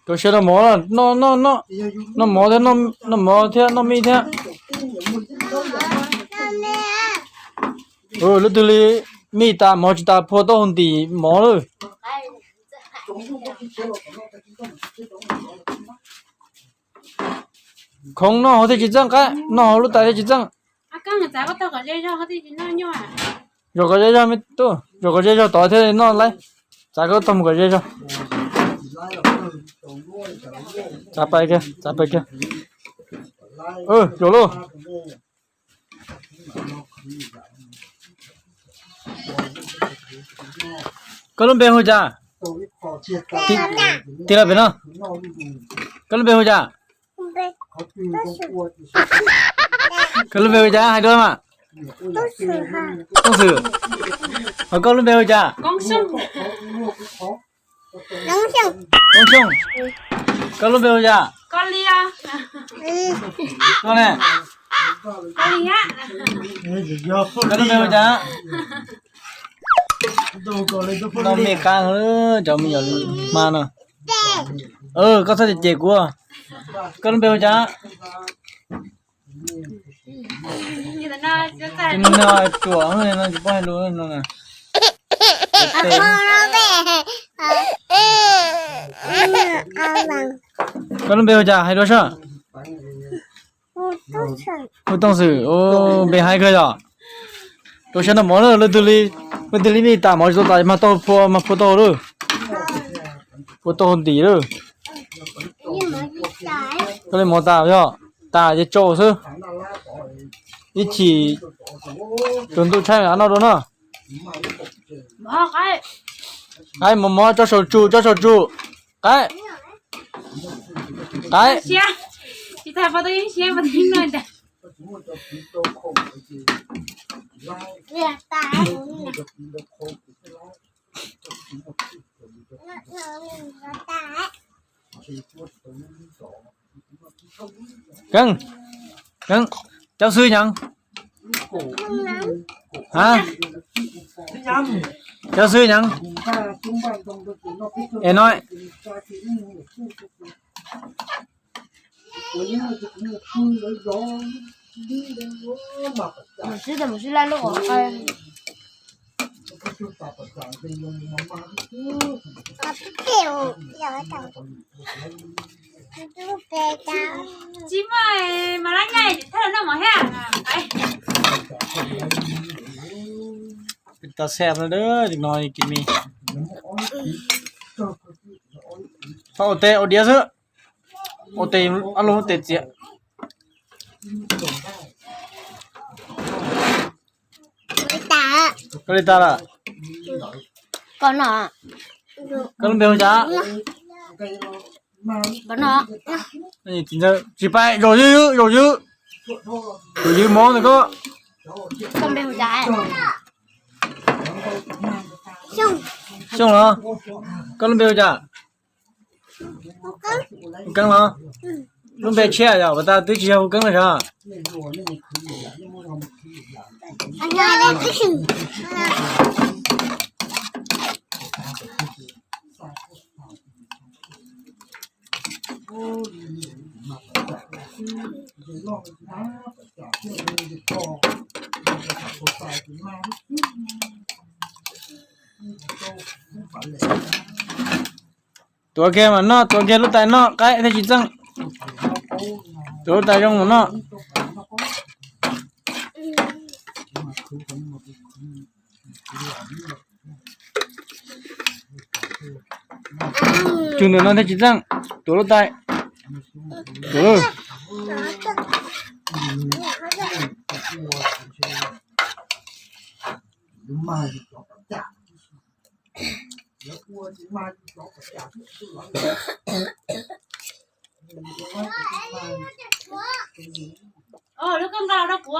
Rau siab noj mov, noj noj noj, noj mov thiab, noj mov thiab noj mij thiab. Lub twg li mij tas mov tsis tas phua taub hau ntim mov lawm. Khoov noj hauv thiaj tsis txeej, qaib noj hauv lub tais thiaj tsis txeej. Zom kom ze zog me tub, zom kom ze zog tod thiaj noj laib. Txav koj tau mus kom ze zog. Txav pais kiag, txav pais kiag. Zaum lauj. Koj lub npe hu cas? Tig los pem no. Koj lub npe hu cas? Koj lub npe hu cas hais dua mas? Tooj Xwm. Hos koj lub npe hu cas? Koob Xyooj. Koj lub npe hu cas? Koj ne? Koj lub npe hu cas? Noj me qab, cov me nyuam hma no. Koj txhob cem kuv. Koj lub npe hu cas? Ruam no tsis paub hais lus no. Koj lub npe hu cas hais dua soj? Hu Tooj Xwm. Npe haib kawg yom. Rau siab noj mov na, leej twg li, leej twg li mij tas mov tsis tau tas mas tau phua, mas phua tau lawm. Phua tau ntim lawm. Koj li mov tas yog tas ces tsau xwb. Ib chim tsaus ntuj tshaib noj dua no. Qaib mov mov tso saum tsum, tso saum tsum. Qaib, qaib. Keeb, keeb, cov xwb nyeev. Ha, cov xwb nyeev. Es no, tsis muaj mas lab nyaij thawj noj mov thiab. Tau xeeb no, no kis me. Tau ua tes ua diav xwb. Ua tes, ob lub tes txias. Koj li tas lawm? Koj lub npe hu cas? Tsis pais, zaum ywb, zaum ywb. Zaum ywb mov ntawm koj. Xyooj los? Koj lub npe hu cas? Hu Keeb los? Lub npe tshiab yog puas tas twb tsis yog Hu Keeb lawm sas? Tuav kiag mas noj, tuav kiag lub tais noj, qaib thiaj tsis txeej. Tuav lub tais zoo mas noj. Tsum ntawm no thiaj tsis txeej. Tuav lub tais. Tuav lub. Lub koj nqa los rau kuv.